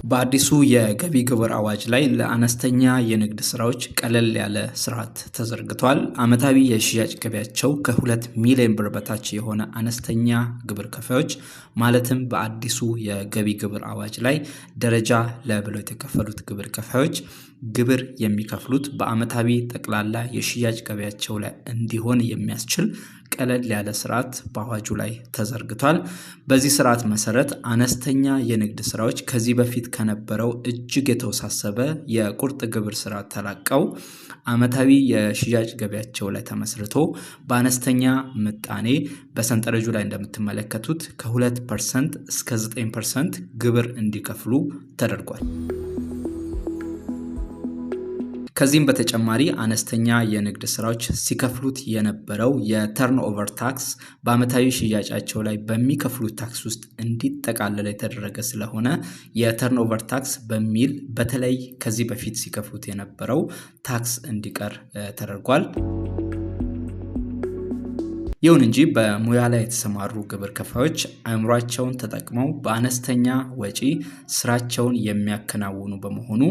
በአዲሱ የገቢ ግብር አዋጅ ላይ ለአነስተኛ የንግድ ስራዎች ቀለል ያለ ስርዓት ተዘርግቷል። ዓመታዊ የሽያጭ ገቢያቸው ከ2 ሚሊዮን ብር በታች የሆነ አነስተኛ ግብር ከፋዮች፣ ማለትም በአዲሱ የገቢ ግብር አዋጅ ላይ ደረጃ ለ ብለው የተከፈሉት ግብር ከፋዮች፣ ግብር የሚከፍሉት በዓመታዊ ጠቅላላ የሽያጭ ገቢያቸው ላይ እንዲሆን የሚያስችል ቀለል ያለ ስርዓት በአዋጁ ላይ ተዘርግቷል። በዚህ ስርዓት መሰረት አነስተኛ የንግድ ስራዎች ከዚህ በፊት ከነበረው እጅግ የተወሳሰበ የቁርጥ ግብር ስርዓት ተላቀው ዓመታዊ የሽያጭ ገቢያቸው ላይ ተመስርቶ በአነስተኛ ምጣኔ በሰንጠረዡ ላይ እንደምትመለከቱት ከ2% እስከ 9% ግብር እንዲከፍሉ ተደርጓል። ከዚህም በተጨማሪ አነስተኛ የንግድ ስራዎች ሲከፍሉት የነበረው የ turnover tax በዓመታዊ ሽያጫቸው ላይ በሚከፍሉት ታክስ ውስጥ እንዲጠቃለል የተደረገ ስለሆነ የ turnover tax በሚል በተለይ ከዚህ በፊት ሲከፍሉት የነበረው ታክስ እንዲቀር ተደርጓል። ይሁን እንጂ በሙያ ላይ የተሰማሩ ግብር ከፋዮች አእምሯቸውን ተጠቅመው በአነስተኛ ወጪ ስራቸውን የሚያከናውኑ በመሆኑ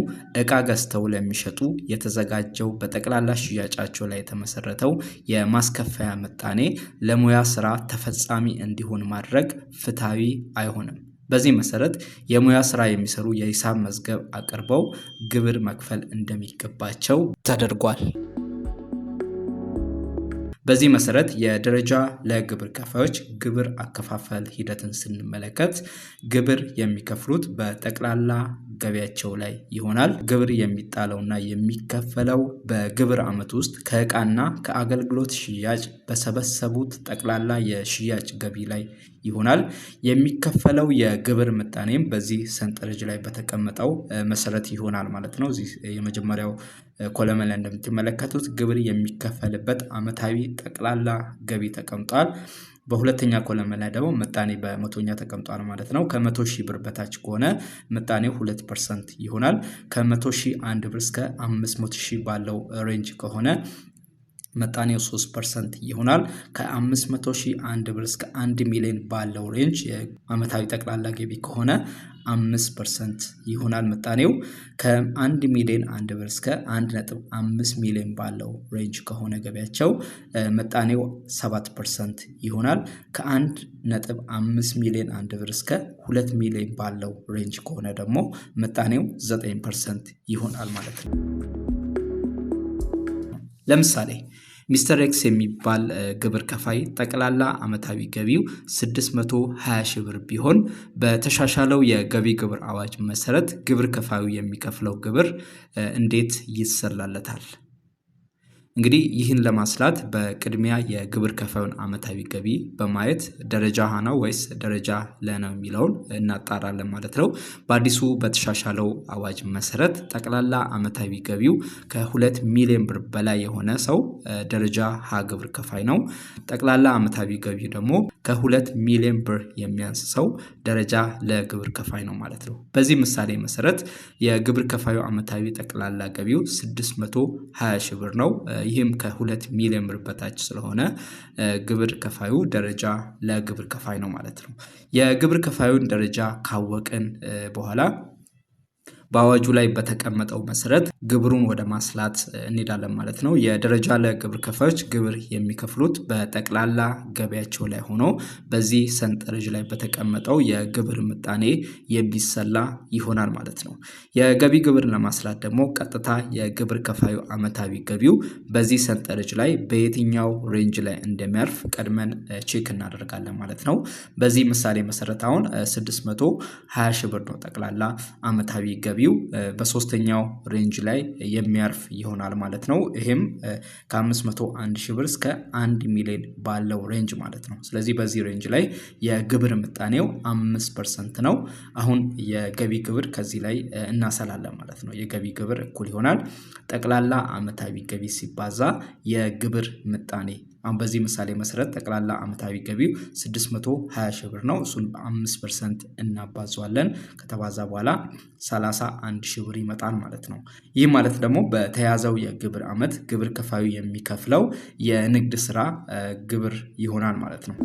እቃ ገዝተው ለሚሸጡ የተዘጋጀው በጠቅላላ ሽያጫቸው ላይ የተመሰረተው የማስከፈያ ምጣኔ ለሙያ ስራ ተፈጻሚ እንዲሆን ማድረግ ፍትሐዊ አይሆንም። በዚህ መሰረት የሙያ ስራ የሚሰሩ የሂሳብ መዝገብ አቅርበው ግብር መክፈል እንደሚገባቸው ተደርጓል። በዚህ መሰረት የደረጃ ለግብር ከፋዮች ግብር አከፋፈል ሂደትን ስንመለከት ግብር የሚከፍሉት በጠቅላላ ገቢያቸው ላይ ይሆናል። ግብር የሚጣለውና የሚከፈለው በግብር ዓመት ውስጥ ከእቃና ከአገልግሎት ሽያጭ በሰበሰቡት ጠቅላላ የሽያጭ ገቢ ላይ ይሆናል። የሚከፈለው የግብር ምጣኔም በዚህ ሰንጠረዥ ላይ በተቀመጠው መሰረት ይሆናል ማለት ነው። እዚህ የመጀመሪያው column ላይ እንደምትመለከቱት ግብር የሚከፈልበት ዓመታዊ ጠቅላላ ገቢ ተቀምጧል። በሁለተኛ column ላይ ደግሞ ምጣኔ በመቶኛ ተቀምጧል ማለት ነው። ከ100,000 ብር በታች ከሆነ ምጣኔው 2% ይሆናል። ከ100,001 ብር እስከ 500,000 ባለው range ከሆነ ምጣኔው 3% ይሆናል። ከ500,001 ብር እስከ 1 ሚሊዮን ባለው range የዓመታዊ ጠቅላላ ገቢ ከሆነ 5% ይሆናል ምጣኔው። ከ1 ሚሊዮን 1 ብር እስከ 1.5 ሚሊዮን ባለው range ከሆነ ገቢያቸው ምጣኔው 7% ይሆናል። ከ1.5 ሚሊዮን 1 ብር እስከ 2 ሚሊዮን ባለው range ከሆነ ደግሞ ምጣኔው 9% ይሆናል ማለት ነው። ለምሳሌ Mister X የሚባል ግብር ከፋይ ጠቅላላ ዓመታዊ ገቢው 620 ሺህ ብር ቢሆን በተሻሻለው የገቢ ግብር አዋጅ መሰረት ግብር ከፋዩ የሚከፍለው ግብር እንዴት ይሰላለታል? እንግዲህ ይህን ለማስላት በቅድሚያ የግብር ከፋዩን ዓመታዊ ገቢ በማየት ደረጃ ሀ ነው ወይስ ደረጃ ለ ነው የሚለውን እናጣራለን ማለት ነው። በአዲሱ በተሻሻለው አዋጅ መሰረት ጠቅላላ ዓመታዊ ገቢው ከ2 ሚሊዮን ብር በላይ የሆነ ሰው ደረጃ ሀ ግብር ከፋይ ነው። ጠቅላላ ዓመታዊ ገቢው ደግሞ ከ2 ሚሊዮን ብር የሚያንስ ሰው ደረጃ ለ ግብር ከፋይ ነው ማለት ነው። በዚህ ምሳሌ መሰረት የግብር ከፋዩ ዓመታዊ ጠቅላላ ገቢው 620 ሺህ ብር ነው። ይህም ከ2 ሚሊዮን ብር በታች ስለሆነ ግብር ከፋዩ ደረጃ ለግብር ከፋይ ነው ማለት ነው። የግብር ከፋዩን ደረጃ ካወቅን በኋላ በአዋጁ ላይ በተቀመጠው መሰረት ግብሩን ወደ ማስላት እንሄዳለን ማለት ነው። የደረጃ ለግብር ከፋዮች ግብር የሚከፍሉት በጠቅላላ ገቢያቸው ላይ ሆኖ በዚህ ሰንጠረዥ ላይ በተቀመጠው የግብር ምጣኔ የሚሰላ ይሆናል ማለት ነው። የገቢ ግብርን ለማስላት ደግሞ ቀጥታ የግብር ከፋዩ ዓመታዊ ገቢው በዚህ ሰንጠረዥ ላይ በየትኛው range ላይ እንደሚያርፍ ቀድመን check እናደርጋለን ማለት ነው። በዚህ ምሳሌ መሰረት አሁን 620 ሺህ ብር ነው ጠቅላላ ዓመታዊ ገቢው፣ በሶስተኛው range ላይ የሚያርፍ ይሆናል ማለት ነው። ይሄም ከ501 ሺህ ብር እስከ 1 ሚሊዮን ባለው range ማለት ነው። ስለዚህ በዚህ range ላይ የግብር ምጣኔው 5% ነው። አሁን የገቢ ግብር ከዚህ ላይ እናሰላለን ማለት ነው። የገቢ ግብር እኩል ይሆናል ጠቅላላ ዓመታዊ ገቢ ሲባዛ የግብር ምጣኔ። አሁን በዚህ ምሳሌ መሰረት ጠቅላላ ዓመታዊ ገቢው 620 ሺህ ብር ነው። እሱን በ5% እናባዛዋለን። ከተባዛ በኋላ 31 ሺህ ብር ይመጣል ማለት ነው። ይህ ማለት ደግሞ በተያዘው የግብር ዓመት ግብር ከፋዩ የሚከፍለው የንግድ ስራ ግብር ይሆናል ማለት ነው።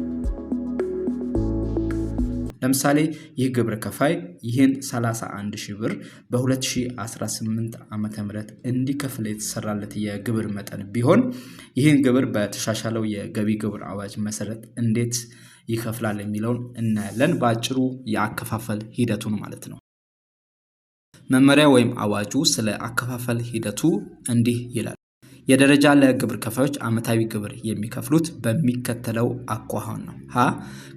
ለምሳሌ ለምሳሌ ይህ ግብር ከፋይ ይህን 31 ሺህ ብር በ2018 ዓ.ም እንዲከፍል የተሰራለት የግብር መጠን ቢሆን ይህን ግብር በተሻሻለው የገቢ ግብር አዋጅ መሰረት እንዴት ይከፍላል የሚለውን እናያለን። በአጭሩ የአከፋፈል ሂደቱን ማለት ነው። መመሪያ ወይም አዋጁ ስለ አከፋፈል ሂደቱ እንዲህ ይላል። የደረጃ ለግብር ከፋዮች ዓመታዊ ግብር የሚከፍሉት በሚከተለው አኳኋን ነው። ሀ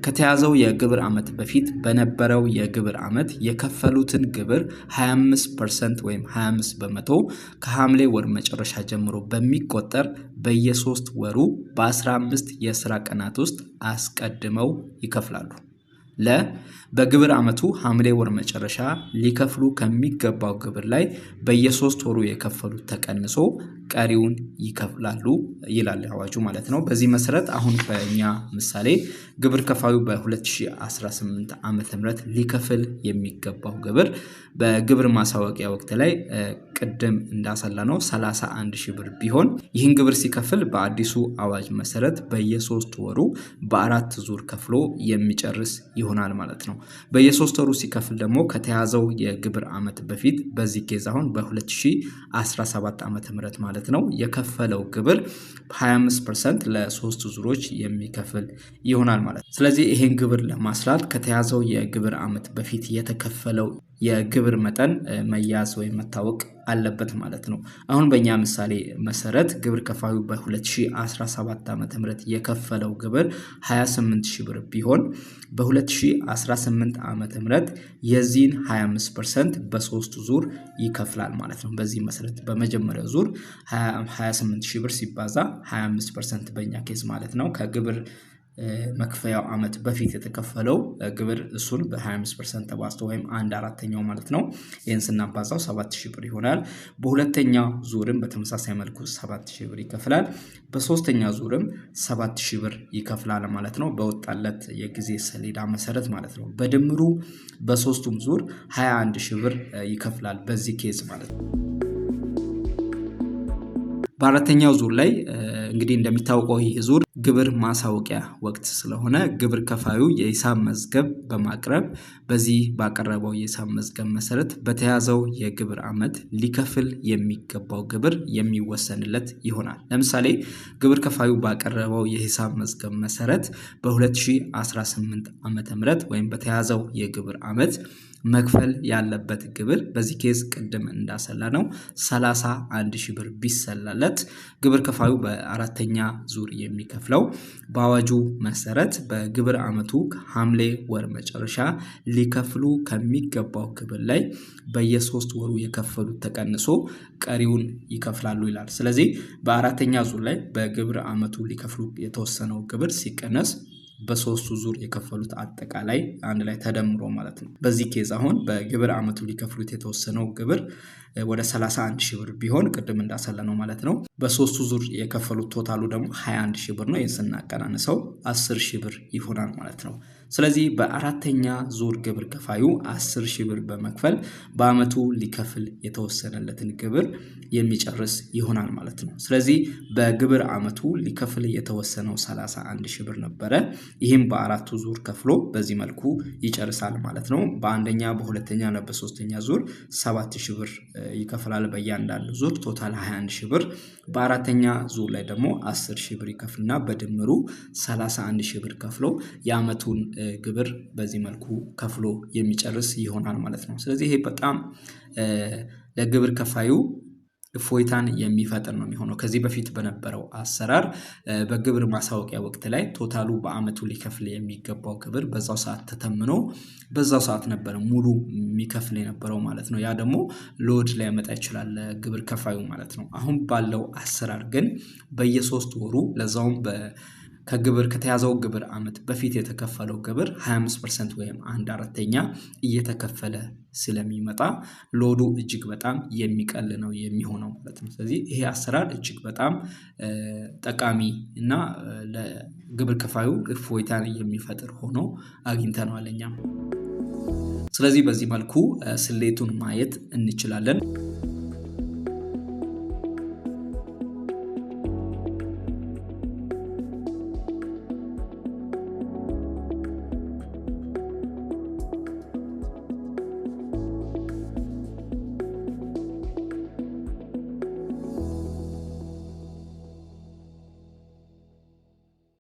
ከተያዘው የግብር ዓመት በፊት በነበረው የግብር ዓመት የከፈሉትን ግብር 25% ወይም 25% ከሐምሌ ወር መጨረሻ ጀምሮ በሚቆጠር በየሶስት ወሩ በ15 የስራ ቀናት ውስጥ አስቀድመው ይከፍላሉ። ለ በግብር ዓመቱ ሐምሌ ወር መጨረሻ ሊከፍሉ ከሚገባው ግብር ላይ በየሶስት ወሩ የከፈሉት ተቀንሶ ቀሪውን ይከፍላሉ ይላል አዋጁ ማለት ነው። በዚህ መሰረት አሁን በእኛ ምሳሌ ግብር ከፋዩ በ2018 ዓ.ም ሊከፍል የሚገባው ግብር በግብር ማሳወቂያ ወቅት ላይ ቅድም እንዳሰላ ነው 31 ሺህ ብር ቢሆን ይህን ግብር ሲከፍል በአዲሱ አዋጅ መሰረት በየሶስት ወሩ በአራት ዙር ከፍሎ የሚጨርስ ይሆናል ማለት ነው። በየሶስት ወሩ ሲከፍል ደግሞ ከተያዘው የግብር ዓመት በፊት በዚህ case አሁን በ2017 ዓ.ም ማለት ነው የከፈለው ግብር 25% ለሶስት ዙሮች የሚከፍል ይሆናል ማለት ነው። ስለዚህ ይሄን ግብር ለማስላት ከተያዘው የግብር ዓመት በፊት የተከፈለው የግብር መጠን መያዝ ወይም መታወቅ አለበት ማለት ነው። አሁን በእኛ ምሳሌ መሰረት ግብር ከፋዩ በ2017 ዓ.ም የከፈለው ግብር 28 ሺህ ብር ቢሆን በ2018 ዓ.ም የዚህን 25% በሶስት ዙር ይከፍላል ማለት ነው። በዚህ መሰረት በመጀመሪያው ዙር 28 ሺህ ብር ሲባዛ 25% በእኛ case ማለት ነው ከግብር መክፈያው ዓመት በፊት የተከፈለው ግብር እሱን በ25% ተባዝቶ ወይም 1/4 ማለት ነው። ይህን ስናባዛው 7000 ብር ይሆናል። በሁለተኛው ዙርም በተመሳሳይ መልኩ 7000 ብር ይከፍላል። በሶስተኛ ዙርም 7000 ብር ይከፍላል ማለት ነው፣ በወጣለት የጊዜ ሰሌዳ መሰረት ማለት ነው። በድምሩ በሶስቱም ዙር 21000 ብር ይከፍላል በዚህ case ማለት ነው። በአራተኛው ዙር ላይ እንግዲህ እንደሚታወቀው ይህ ዙር ግብር ማሳወቂያ ወቅት ስለሆነ ግብር ከፋዩ የሂሳብ መዝገብ በማቅረብ በዚህ ባቀረበው የሂሳብ መዝገብ መሰረት በተያዘው የግብር ዓመት ሊከፍል የሚገባው ግብር የሚወሰንለት ይሆናል። ለምሳሌ ግብር ከፋዩ ባቀረበው የሂሳብ መዝገብ መሰረት በ2018 ዓ.ም ወይም በተያዘው የግብር ዓመት መክፈል ያለበት ግብር በዚህ case ቅድም እንዳሰላ ነው 31 ሺህ ብር ቢሰላለት ግብር ከፋዩ በአራተኛ ዙር የሚከፍለው በአዋጁ መሰረት በግብር ዓመቱ ሐምሌ ወር መጨረሻ ሊከፍሉ ከሚገባው ግብር ላይ በየሶስት ወሩ የከፈሉት ተቀንሶ ቀሪውን ይከፍላሉ ይላል። ስለዚህ በአራተኛ ዙር ላይ በግብር ዓመቱ ሊከፍሉ የተወሰነው ግብር ሲቀነስ በሶስቱ ዙር የከፈሉት አጠቃላይ አንድ ላይ ተደምሮ ማለት ነው። በዚህ case አሁን በግብር ዓመቱ ሊከፍሉት የተወሰነው ግብር ወደ 31 ሺህ ብር ቢሆን ቅድም እንዳሰለነው ማለት ነው። በሶስቱ ዙር የከፈሉት total ኡ ደግሞ 21 ሺህ ብር ነው። ይህን ስናቀናንሰው 10 ሺህ ብር ይሆናል ማለት ነው። ስለዚህ በአራተኛ ዙር ግብር ከፋዩ 10 ሺህ ብር በመክፈል በዓመቱ ሊከፍል የተወሰነለትን ግብር የሚጨርስ ይሆናል ማለት ነው። ስለዚህ በግብር ዓመቱ ሊከፍል የተወሰነው 31 ሺህ ብር ነበረ። ይህም በአራቱ ዙር ከፍሎ በዚህ መልኩ ይጨርሳል ማለት ነው። በአንደኛ በሁለተኛ እና በሶስተኛ ዙር 7 ሺህ ብር ይከፍላል። በእያንዳንዱ ዙር total 21 ሺህ ብር። በአራተኛ ዙር ላይ ደግሞ 10 ሺህ ብር ይከፍልና በድምሩ 31 ሺህ ብር ከፍሎ የዓመቱን ግብር በዚህ መልኩ ከፍሎ የሚጨርስ ይሆናል ማለት ነው። ስለዚህ ይሄ በጣም ለግብር ከፋዩ እፎይታን የሚፈጥር ነው የሚሆነው። ከዚህ በፊት በነበረው አሰራር በግብር ማሳወቂያ ወቅት ላይ total ኡ በዓመቱ ሊከፍል የሚገባው ግብር በዛው ሰዓት ተተምኖ በዛው ሰዓት ነበር ሙሉ የሚከፍል የነበረው ማለት ነው። ያ ደግሞ load ሊያመጣ ይችላል ግብር ከፋዩ ማለት ነው። አሁን ባለው አሰራር ግን በየሶስት ወሩ ለዛውም ከግብር ከተያዘው ግብር ዓመት በፊት የተከፈለው ግብር 25% ወይም 1/4 እየተከፈለ ስለሚመጣ load ኡ እጅግ በጣም የሚቀል ነው የሚሆነው ማለት ነው። ስለዚህ ይሄ አሰራር እጅግ በጣም ጠቃሚ እና ለግብር ከፋዩ እፎይታን የሚፈጥር ሆኖ አግኝተነዋል እኛም። ስለዚህ በዚህ መልኩ ስሌቱን ማየት እንችላለን።